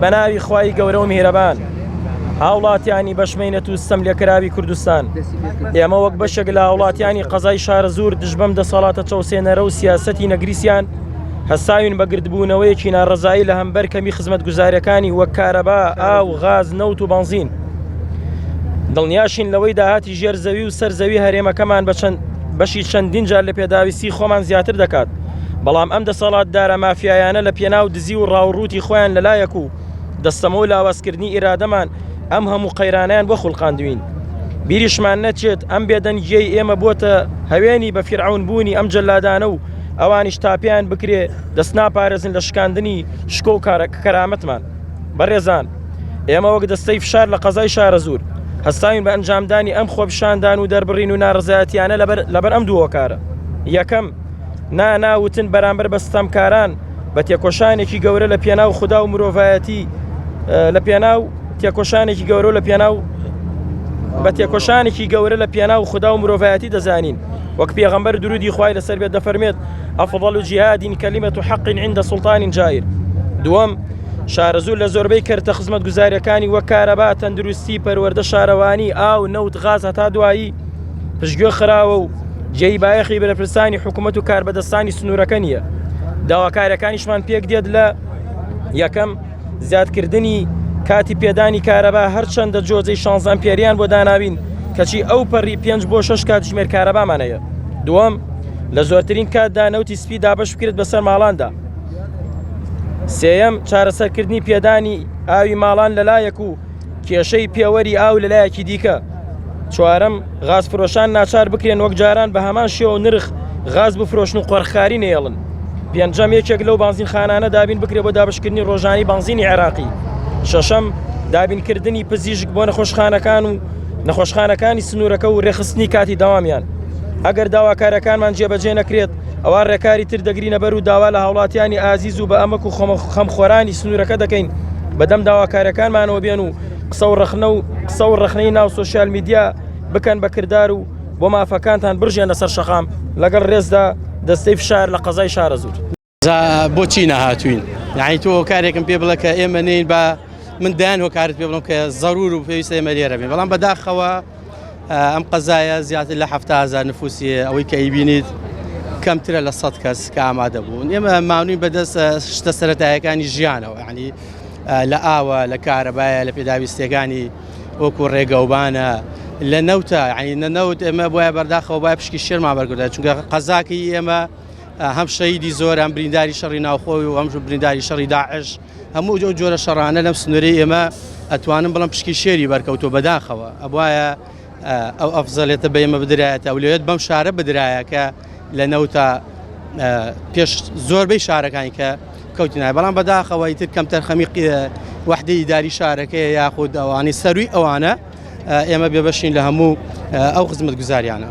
بەناوی خوای گەورە و میهرەبان هاوڵاتیانی بەشمەینەت و ستەم لێکراوی کوردستان ئێمە وەک بەشێک لە هاوڵاتیانی قەزای شارەزوور دژ بەم دەسەڵاتە چەوسێنەرە و سیاسەتی نەگریسیان هەستاوین بە گردبوونەوەیەکی ناڕەزایی لە هەمبەر کەمی خزمەتگوزاریەکانی وەک کارەبا، ئاو، غاز، نەوت و بەنزین. دڵنیاشین لەوەی داهاتی ژێر زەوی و سەر زەوی هەرێمەکەمان بە چەند بەشی چەندین جار لە پێداویستی خۆمان زیاتر دەکات، بەڵام ئەم دەسەڵاتدارە مافیایانە لە پێناو دزی و ڕاوڕووتی خۆیان لەلایەک و دەستەمۆ و لاوازکردنی ئیرادەمان ئەم هەموو قەیرانەیان بۆ خوڵقاندوین. بیریشمان نەچێت ئەم بێدەنگیەی ئێمە بۆتە هەوێنی بە فیرعەون بوونی ئەم جەلادانە و ئەوانیش تا پێیان بکرێ دەست ناپارێزن لە شکاندنی شکۆ و کەرامەتمان. بەڕێزان ئێمە وەک دەستەی فشار لە قەزای شارەزوور هەستاوین بە ئەنجامدانی ئەم خۆپیشاندان و دەربڕین و ناڕەزایەتیانە لەبەر لەبەر ئەم دوو هۆکارە یەکەم نا نا وتن بەرامبەر بە ستەمکاران بە تێکۆشانێکی گەورە لە پێناو خودا و مرۆڤایەتی لە پێناو تێکۆشانێکی گەورە لە پێناو بە تێکۆشانێکی گەورە لە پێناو خودا و مرۆڤایەتی دەزانین وەک پێغەمبەر درودی خوای لەسەر بێت دەفەرمێت افضل جهاد کلمة حق عند سلطان جائر دووەم شارەزوور لە زۆربەی کەرتە خزمەتگوزاریەکانی وەک کارەبا تەندروستی پەروەردە شارەوانی ئاو نەوت غاز هەتا دوایی پشتگوێ خراوە و جێی بایەخی بەرپرسانی حکوومەت و کاربەدەستانی سنوورەکە نییە داواکارەکانیشمان پێک دێت لە یەکەم زیادکردنی کاتی پێدانی کارەبا هەرچەندە جۆزەی 16 ئەمپێریان بۆ داناوین کەچی ئەو پەڕی 5 بۆ 6 کاتژمێر کارەبامان هەیە دووەم لە زۆرترین کاتدا نەوتی سپی دابەش بکرێت بەسەر ماڵاندا سێیەم چارەسەرکردنی پێدانی ئاوی ماڵان لەلایەک و کێشەی پێوەری ئاو لەلایەکی دیکە چوارەم غازفرۆشان ناچار بکرێن وەک جاران بە هەمان شێوە و نرخ غاز بفرۆشن و قۆرخکاری نەیەڵن. پێنجەم یەکێک لەو بانزینخانانە دابین بکرێت بۆ دابشکردنی ڕۆژانی بانزینی عێراقی. شەشەم دابینکردنی پزیشک بۆ نەخۆشخانەکان و نەخۆشخانەکانی سنوورەکە و رێکخستنی کاتی دەوامیان. ئەگەر داواکارەکانمان جێبەجێ نەکرێت ئەوا ڕێکاری تر دەگرینە بەر و داوا لە هاوڵاتیانی ئازیز و بە ئەمەک و خەمخۆرانی سنوورەکە دەکەین بەدەم داواکارەکانمانەوە بێن و قسە و ڕەخنە و قسە و ڕەخنەی ناو سۆشیال میدیا بکەن بە کردار و بۆ مافەکانتان بڕژێنە سەر شەقام لەگەڵ ڕێزدا دەستەی فشار لە قەزای شارەزوور. جا بۆچی نەهاتوین یعنی تۆ هۆکارێکم پێ بڵێ کە ئێمە نین بە من دایان هۆکارت پێ بڵم کە زەرور و پێویستە ئێمە لێرە بین بەڵام بەداخەوە ئەم قەزایە زیاتر لە 70هزار نفوسی ئەوەی کە ئەیبینیت کەمترە لە 100 کەس کە ئامادە بوون ئێمە ماونین بەدەست شتە سەتایەکانی ژیانەوە ینی لە ئاوە لە کارەبایە لە پێداویستیەکانی وەکو ڕێگەوبانە لە نەوتە یعنی نە نەوت ئێمە بۆیە بەرداخەوە بای پشکی شێرمان بەرگدا چونکە قەزاکی ئێمە هەم شەیدی زۆر هەم برینداری شەڕی ناوخۆی و هەم برینداری شەڕی داعش هەموو ئەو جۆرە شەڕانە لەم سنووری ئێمە ئەتوانم بڵم پشکی شێری بەرکەوتۆ بەداخەوە ئەبواە ئەو ئەفزەلێتە بە ئێمە بدرایەتە ئەولەویەت بەم شارە بدرایە کە لە نەوتە پێش زۆربەی شارەکانی کە کەوتنای بەڵام بەداخەوە ئیتر کەمتەرخەمی وەحدەی ئیداری شارەکەیە یاخود ئەوانەی سەروی ئەوانە ئێمە بێبەشین لە هەموو ئەو خزمەتگوزاریانە.